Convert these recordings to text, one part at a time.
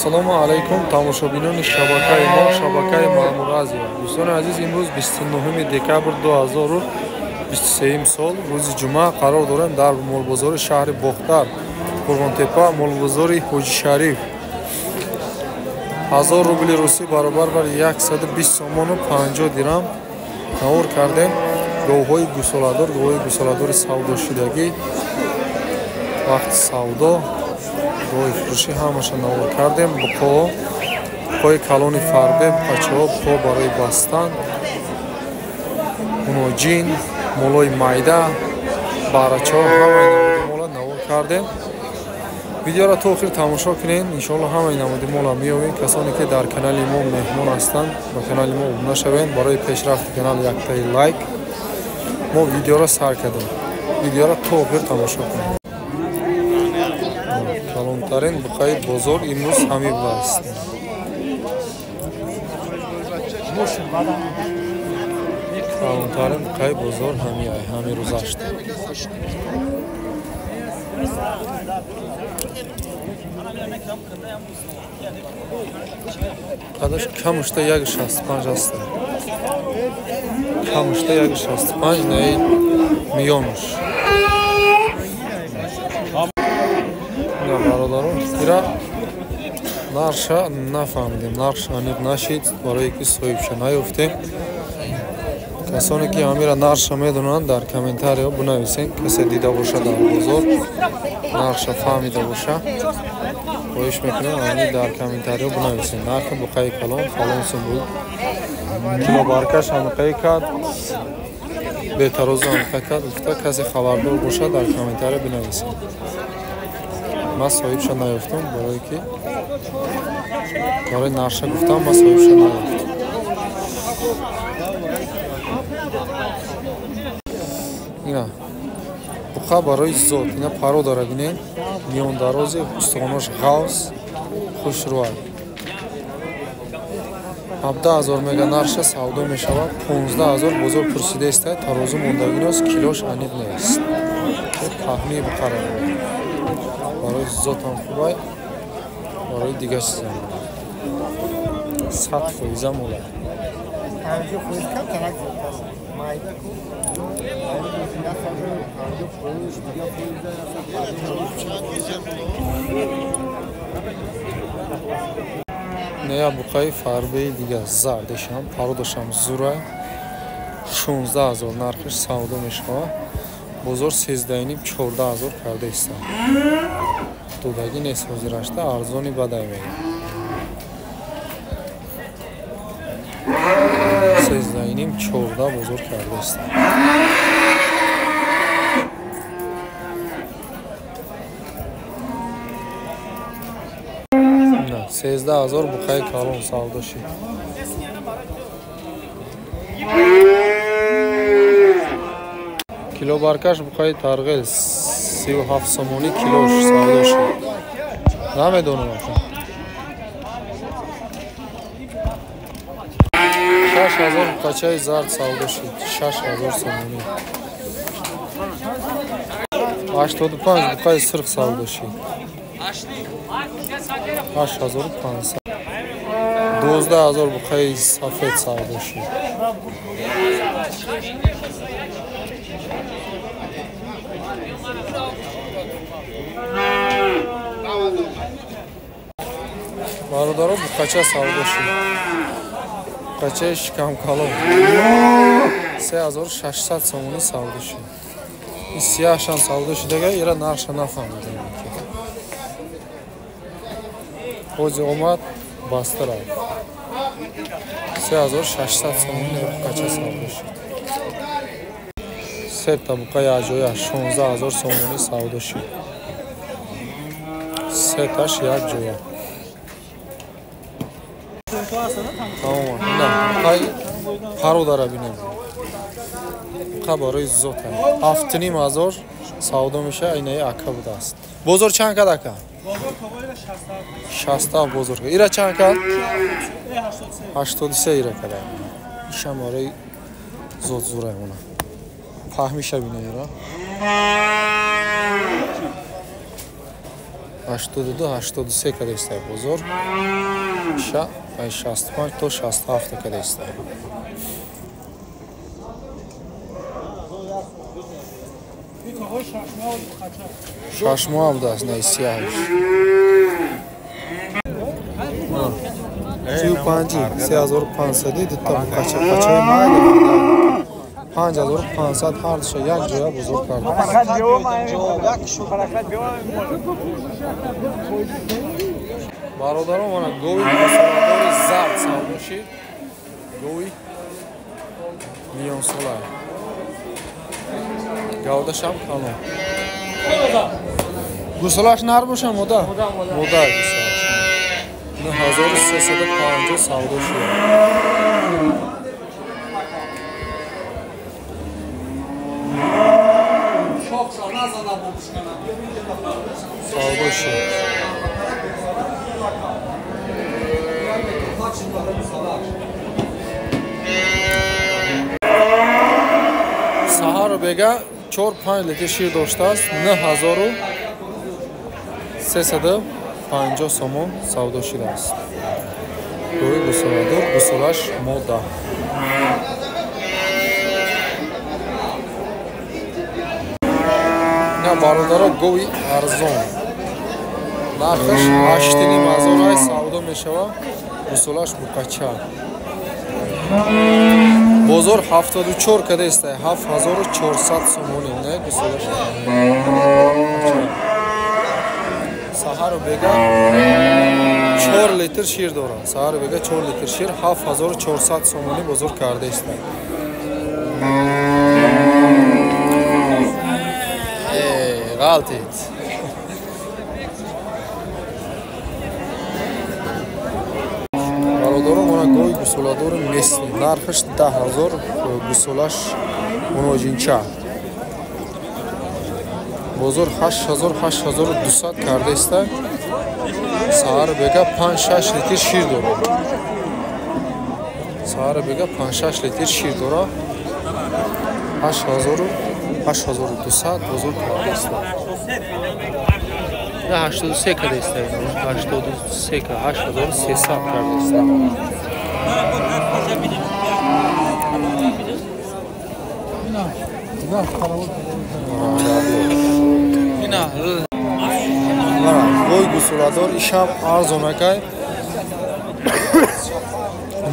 Ассалому алайкум тамошобинони шабакаи мо, шабакаи Маъмур Азия. Дӯстони азиз, имрӯз 29 декабр 2023 сол, рӯзи ҷумъа қарор дорем дар молбозори шаҳри Бохтар, Қурғонтепа, молбозори Ҳоҷи Шариф. 1000 рубли русӣ баробар бар 120 сомону 50 дирам навор кардем. Говҳои гусоладор, говҳои гусоладори савдошудагӣ, вақти савдо, гоҳи фурӯшӣ ҳамаша навор кардем. Буқои калони фарбе, буқачаҳо, буқо барои бастан, муноҷин, молои майда, барачаҳо, ҳамаи намуди мола навор кардем. Видеоро то охир тамошо кунед, иншоалло ҳамаи намуди мола меёбем. Касоне ки дар канали мо меҳмон ҳастанд, ба канали мо обуна шавед. Барои пешрафти канал яктаи лайк. Мо видеоро сар кардем. Видеоро то охир тамошо кунед. Калонтарин буқаи бозор имрӯз ҳамин будааст. Калонтарин буқаи бозор ҳамин рӯз ашт. Қадаш камушта 1,65 аст. Камушта 1,65 наи миёнуш. Бародарон, ира нарша нафаҳмидем, нарш аниқ нашид, барое ки соҳибша наёфтем. Касоне ки ҳамира нарша медонанд, дар комментариҳо бинависен. Касе дида боша дар бозор, нарша фаҳмида боша, хоҳиш мекунем ҳами дар комментариҳо бинависен. Нархи буқаи калон фалон сум буд, килобаркаш ҳамиқаи кард, бетарозу ҳамиқа кард. Гуфта касе хабардор боша, дар комментариҳо бинависен. Ман соҳибша наёфтам, барое ки барои нарша гуфтам, ман соҳибша наёфтам. Ина буқа барои зот, ина паро дора, бинед, миёндарози, устухонош ғавз, хушрӯай. 17,000 мега нарша савдо мешавад, 15,000 бозор пурсида истад, тарозу мондагиност, килош аниқ нест. Паҳмии буқара барои зотам хубай, барои дигар чизам 100% мола. Нея буқаи фарбеи дигар зардешам, пародашам зурай, 16,000 нархиш савдо мешавад. Бозор 13,5-14,000 карда истад. Додагӣ нест ҳозирашта, арзони бадай мегӯяд. 13,5-14 бозор карда истад. 13,000 буқаи калон савдо шид. Килобаркаш буқаи тарғел 37 сомонӣ килош савдо шид. Намедонам ака. 6,000 буқачаи зард савдо шид. 6,000 сомонӣ. 85 буқаи сирх савдо шид. 8,500. 12,000 буқаи сафед савдо шид. Бародаро, буқача савдо шид. Буқачаи шикамкалон 3,600 сомонӣ савдо шид. Ин сияҳшам савдо шидага, ира нарша нафаҳмидем. Ҳози омад, баста рафт. 3,600 сомонӣ буқача савдо шид. Сета буқаи аҷоя 16,000 сомонӣ савдо шид. Сеташ як ҷоя. Тамом. Ина буқаи пародара бинем. Буқа барои зота. 7,500 савдо мешавад, инаи ака будааст. Бозор чанд кад ака? 67 бозор. Ира чанд кад? 83 ира када. Ишам барои зот зурай она. Паҳмиша бина ира. 82 83 кадестай бозор. Ша 65 то 67 кадестай. Шаш моҳ будааст наисияш. 35 3500 дута букача қачаи майда 5500 ҳар душа як ҷоя бузург карда. Бародарон, мана гови гусоладори зард савдо шид. Гови миёнсола. Гавдашам калон. Гусолаш нар боша мода? Мода гусолаш. 9350 савдо шуд. Савдо шуд. Саҳару бега 4-5 литр шир доштааст. 9350 сомон савдо шудааст. Гови гусоладор, гусолаш мода. Ина бародаро гови арзон. Нархаш 8,5 ай савдо мешавад. Гусолаш букача. Бозор 74 кадестай, 7400 сомони, не гусолаш. Саҳару бега 4 литр шир дорад. Саҳару бега 4 литр шир 7400 сомони бозор кардаист. Ғалтид. Бародарон, мана гови гусоладори местни. Нархаш 10000, гусолаш муноҷинча. Бозор 8000 8200 кардаиста. Саҳар бега 5-6 литр шир дорад. Саҳар бега 5-6 литр шир дорад. 8000 8200 бозор кардаиста. 83 кардаиста. 83 8300 кардаиста. Гои гусоладор ишам арзонакай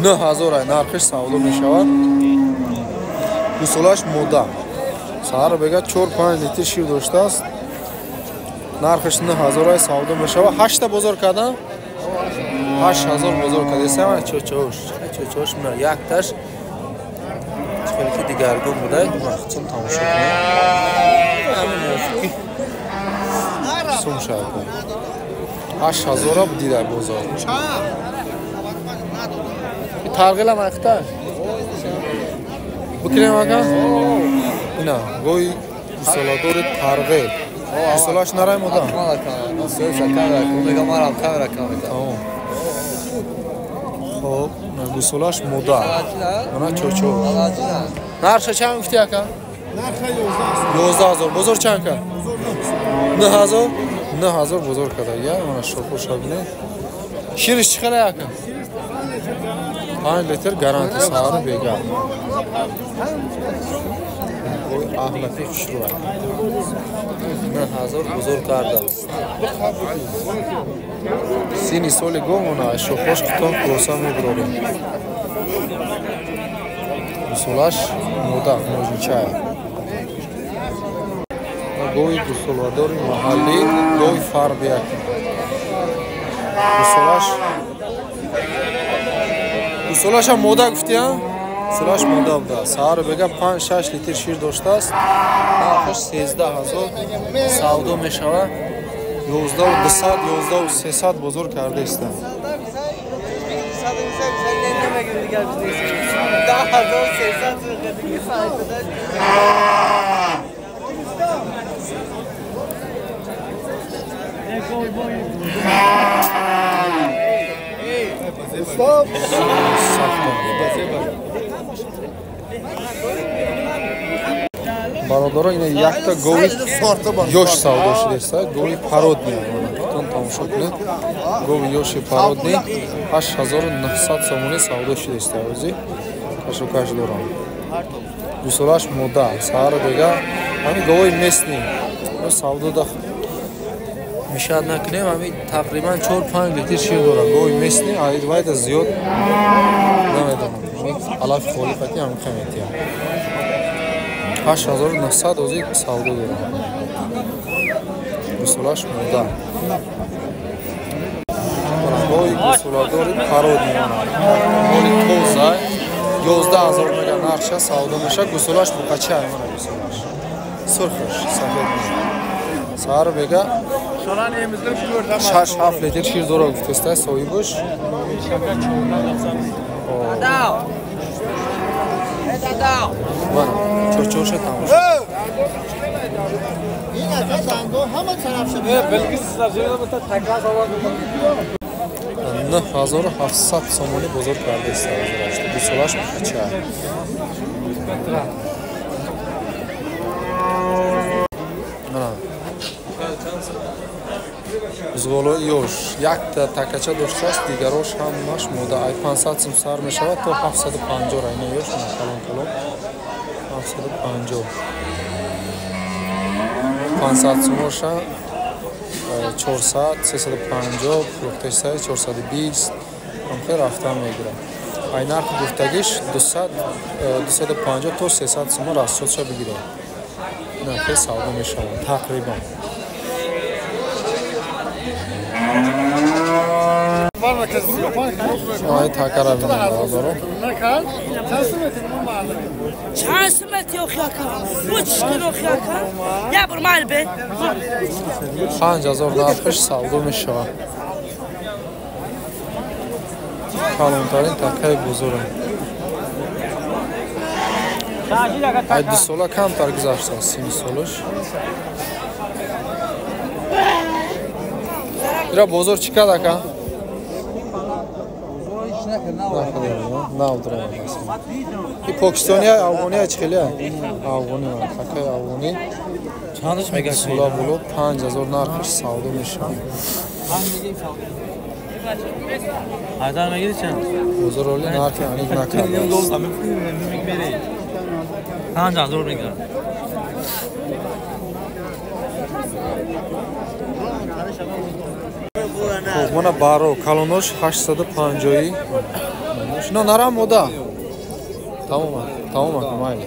9000 ай нархиш савдо мешавад. Гусолаш мода. Саҳар бега 4-5 литр шир доштааст. Нархиш 9000 ай савдо мешавад. 8 та бозор кардам. 8000 бозор кардесам. Чочош, чочош мена якташ хеле ки дигаргун будай. Вақтон тамошо кунед. Ҳамин мувофиқи сум шавад. 8000 дида бозор. Тарғилам айхта. Бикирем ака? Ина, гои гусоладори тарғил. Гусолаш нарай мода? Хоб, гусолаш мода. Мана чочо. Нарха чанд гуфти ака? 11000. Бозор чанд ка? 9000. 9000 бозор карда. Я мана шохоша бинед. Шириш чӣ қадар ака? 5 литр гарантия саҳару бега. Аҳлаки хушрӯ. 9000 бозор кардааст. Сини соли гомона шохош қитон хулоса мебирорем. Гусолаш мода муҷинчая. Гови гусоладори маҳаллӣ, гови фарбияк. Гусолаш гусолашам мода гуфтия? Гусолаш мода будааст. Саҳару бега 5-6 литр шир доштааст. Нархаш 13000 савдо мешавад. 11200 11300 бозор кардаист. Бародаро, ина якта гови ёш савдо шудааст, гови пародния. Тон Тамошо кунед. Гови ёши породный 8900 сомонӣ савдо шудааст. Ози кашокаш дорам. Гусолаш мода, саҳар бега ҳамин говои местный. Савдо да мешад накунем, ҳамин тақрибан 4-5 литр шир дорад. Гови местный, вайда зиёд намедонам. Алафи холӣ қати ҳамин қиметия. 8900 ози савдо дорам. Гусолаш мода. Гови гусоладори породный монад. Моли тоза 11000 мега нархша савдо мешавад. Гусолаш буқача мана гусолаш. Сурхш сафед. Саҳар бега 6-7 литр шир дорад гуфтеста соҳибаш. Мана чорчорша тамошо. Нӯҳ ҳазору ҳафтсад сомонӣ бозор кардааст. Гусолаш буқача. Бузғолои ёш якта такача доштааст, дигарош ҳамаш мода. Ай 500 сум сар мешавад то 750 райна ёш калон калон 750. 500 сумоша 400, 350, фурӯхтаи 420 ҳамхел рафта мегирад. Ай нархи гуфтагиш 200, 250 то 300 сума расчётша бигирад. Нархи савдо мешавад тақрибан. Ай такара бинам. چند سمت یا خیاکا؟ وچ رو خیاکا؟ یا بر مال به؟ 5000 нархш савдо мешавад. Калонтарин такаи бузург. Ай 2 сола камтар гузаштааст, 30 солаш. Ира бозор чӣ кард ака? И покистония, афғония чӣ хеле? Афғони, такаи афғонӣ. Чандаш мега? Сола боло 5000 нархш савдо мешавад. Айдар мегири чанд? Бозор оли нархи аниқ накардааст. 5000 мегирад. Хоб, мана баро калонош 850. Ино нара мода. Тамом, тамом, майли.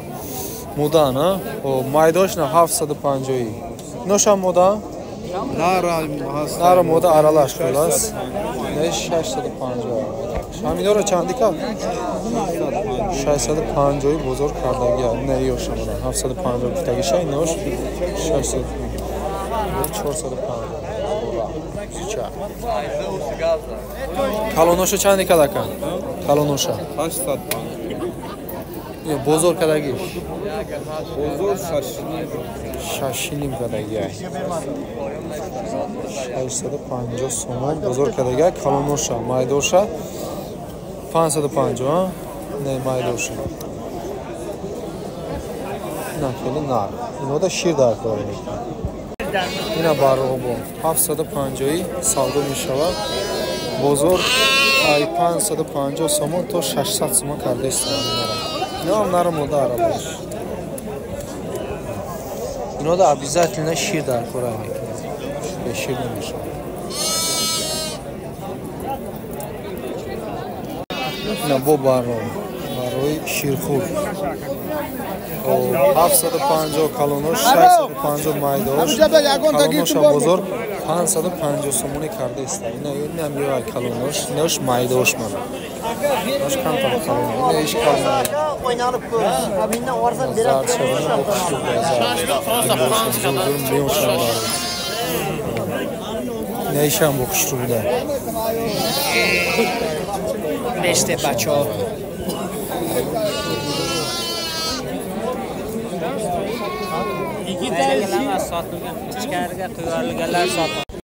Мода, на? О, майдош на 750. Иношам мода? Нара мода аралаш хулас. Не 650. Ҳаминро чанди кард? 650 бозор кардагия. Не ёша мана 750 гуфтагиша, инош 600. 450. Калоноша чанди кард ака? Калоноша 850. Бозор кардагиш? Бозор 6.5 кардагия. 650 сомон бозор кардагия. Калоноша, майдоша 550, не майдоша. На хеле нар. Инода шир дар кор мекунад. Ина бароғбо 750 савдо мешавад. Бозор ай 550 сомон то 600 сомон кардааст. Ино ҳам нара мода аралаш. Инода обязательно шир дар кор мекунад. Бе шир намешавад. Ина бо барои ширхӯр. 750 калонош, 650 майдош. Калоноша бозор 550 сомонӣ кардааст. Ина инам ё калонош, инош майдош мана. Нош камтар калон. Ина иш калон. Нешам бо хушрӯ буда. Беште бачаҳо. Ichkariga quyilganlar sotilgan.